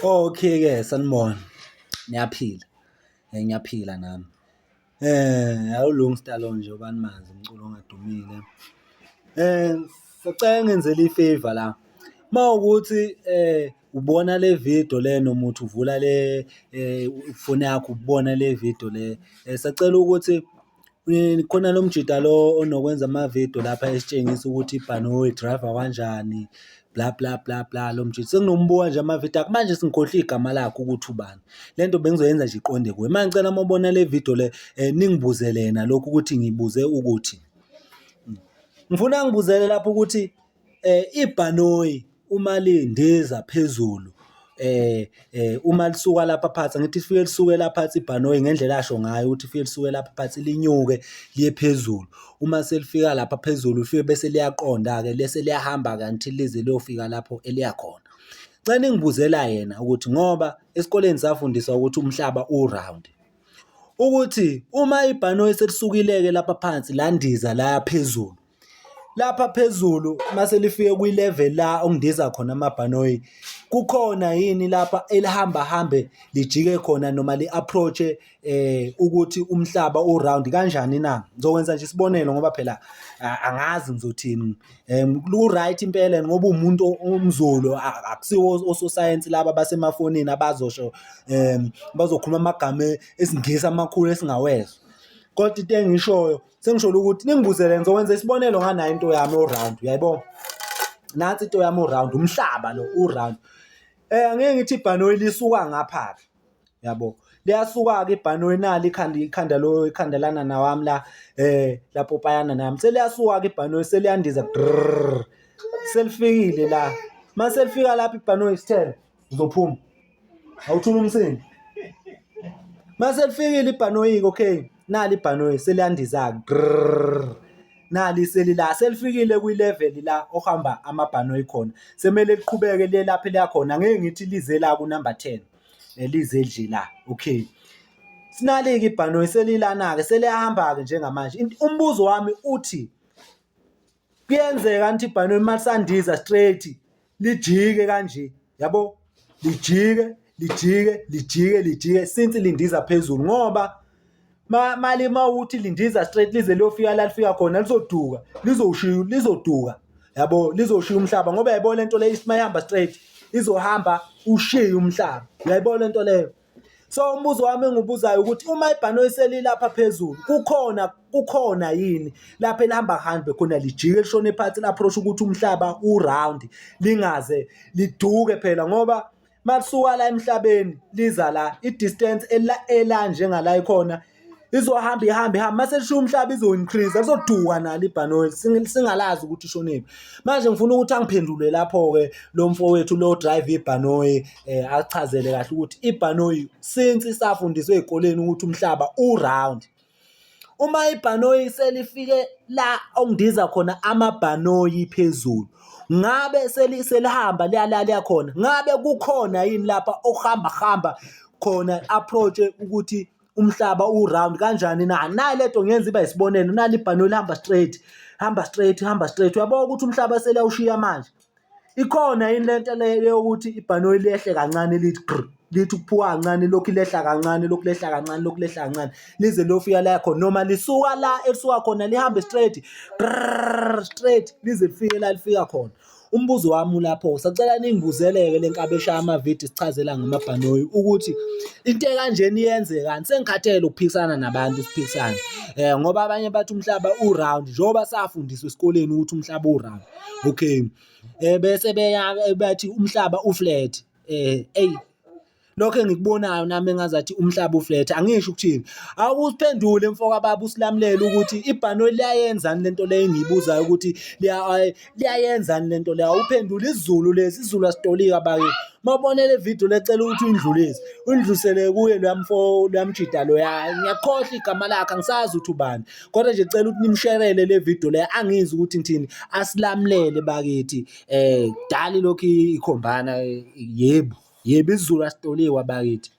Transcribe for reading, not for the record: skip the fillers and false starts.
Okay-ke sanibona, niyaphila? Ngiyaphila nami. ULungsta lo nje ubani mazi umculo ongadumile. Sacela ungenzele i-favour la, uma kuwukuthi ubona le video le noma uthi uvula le ifoni yakho ubona le video le, sacela ukuthi khona lo mjita lo onokwenza amavidiyo lapha esitshengisa ukuthi ibhanoyi i-drive-wa kanjani bla bla bla bla lo mjita. Senginombuka nje amavidiyo akhe manje sengikhohlwe igama lakhe ukuthi ubani. Le nto bengizoyenza nje iqonde kuye. Manje ngicela uma ubona le video le ningibuzele yena lokhu ukuthi ngibuze ukuthi. Ngifuna angibuzele lapho ukuthi ibhanoyi uma lindiza phezulu uma lisuka lapha phansi, angithi lifike lisuke la phansi ibhanoyi ngendlela asho ngayo ukuthi lifike lisuke lapha phansi linyuke liye phezulu. Uma selifika lapha phezulu lifike bese liyaqonda-ke lese liyahamba-ke until lize liyofika lapho eliya khona. Ngicela ningibuzela yena ukuthi ngoba esikoleni safundiswa ukuthi umhlaba u-round, ukuthi uma ibhanoyi selisukile-ke lapha phansi landiza laya phezulu, lapha phezulu mase lifike kwi-level la okundiza khona amabhanoyi, kukhona yini lapha elihamba hambe lijike khona noma li-approach-e ukuthi umhlaba u-round kanjani na? Ngizokwenza nje isibonelo ngoba phela angazi ngizothini. Ku-right impela ngoba uwumuntu umZulu akusiwo ososayensi laba abasemafonini abazosho bazokhuluma amagama esiNgisi amakhulu esingawezwa. Kodwa into engiyishoyo sengisholo ukuthi ningibuzele ngizokwenza isibonelo nganayo into yami o-round uyayibona? Nansi into yami o-round umhlaba lo u-round. Angeke ngithi ibhanoyi lisuka ngapha-ke yabo, liyasuka-ke ibhanoyi nali ikhanda ikhanda lo ikhanda lanana wami la lapopayana nami. Seliyasuka-ke ibhanoyi seliyandiza grrrr selifikile la, mase lifika lapha ibhanoyi sithelo uzophuma awuthula umsindo. Mase lifikile ibhanoyi-ke okay, nali ibhanoyi seliyandiza-ke grrrr nali selila selifikile kwi-level la ohamba amabhanoyi khona semele liqhubeke liye lapho eliya khona angeke ngithi lize la ku-number 10 lize nje la okay sinalike ibhanoyi selilana-ke seliyahamba-ke njengamanje umbuzo wami uthi Kuyenzeka nithi ibhanoyi uma lisandiza straight lijike kanje yabo, lijike lijike lijike lijike since lindiza phezulu ngoba mali mawuthi lindiza straight lize liyofika la lifika khona lizoduka lizowushiya lizoduka yabo, lizoshiya umhlaba ngoba uyayibona lento le mayihamba straight izohamba ushiye umhlaba, uyayibona lento leyo. So umbuzo wami engiwubuzayo ukuthi uma ibhanoyi selilapha phezulu kukhona kukhona yini lapho elihamba hambe khona lijike lishone phansi li-approach ukuthi umhlaba u-round lingaze liduke phela ngoba malisuka la emhlabeni liza la i-distance ela ela njengala ikhona izohamba ihambe ihambe mase lishiya umhlaba izo-increase lizoduka nalo ibhanoyi singalazi ukuthi ishonephi. Manje ngifuna ukuthi angiphendule lapho-ke lo mfowethu lo drive ibhanoyi achazele kahle ukuthi ibhanoyi since safundiswa ey'koleni ukuthi umhlaba u-round, uma ibhanoyi selifike la okundiza khona amabhanoyi phezulu, ngabe selihamba liya la liya khona, ngabe kukhona yini lapha okuhamba hamba khona approach-e ukuthi umhlaba u-round kanjani na? Nayi lento ngiyenza iba isibonelo, nali ibhanoyi lihamba straight, hamba straight, hamba straight. Uyabona ukuthi umhlaba seliyawushiya manje. Ikhona yini lento le yokuthi ibhanoyi lehle kancane lithi gqi, lithi ukuphuka kancane lokhu lehla kancane, lokhu lehla kancane, lokhu lehla kancane lize liyofika la khona noma lisuka la elisuka khona lihambe straight grrrr straight lize lifike la lifika khona. Umbuzo wami ulapho, sacela ningibuzeleke le nkabi eshaya amavidiyo isichazela ngamabhanoyi ukuthi into ekanjena iyenzekani. Sengikhathele ukuphikisana nabantu siphikisane ngoba abanye bathi umhlaba u-round njengoba safundiswa esikoleni ukuthi umhlaba u-round. Okay, bese beya bathi umhlaba u-flat eyi lokho engikubonayo nami engazathi umhlaba u-flat angisho ukuthini. Awusiphendule mfo kababa usilamulele ukuthi ibhanoyi liyayenzani lento le engiyibuzayo ukuthi liyayenzani lento le awuphendule isiZulu lesi isiZulu asitolika bakithi. Uma ubona le video le cela ukuthi uyindlulise uyindlulisele kuye loya mfo loya mjida loya ngiyakhohlwa igama lakhe angisazi ukuthi ubani kodwa nje cela ukuthi nimsherele le video le angizwe ukuthi ngithini asilamulele bakithi kudala ilokhu ikhombana yebo. Yebo, isiZulu asitoliwa bakithi.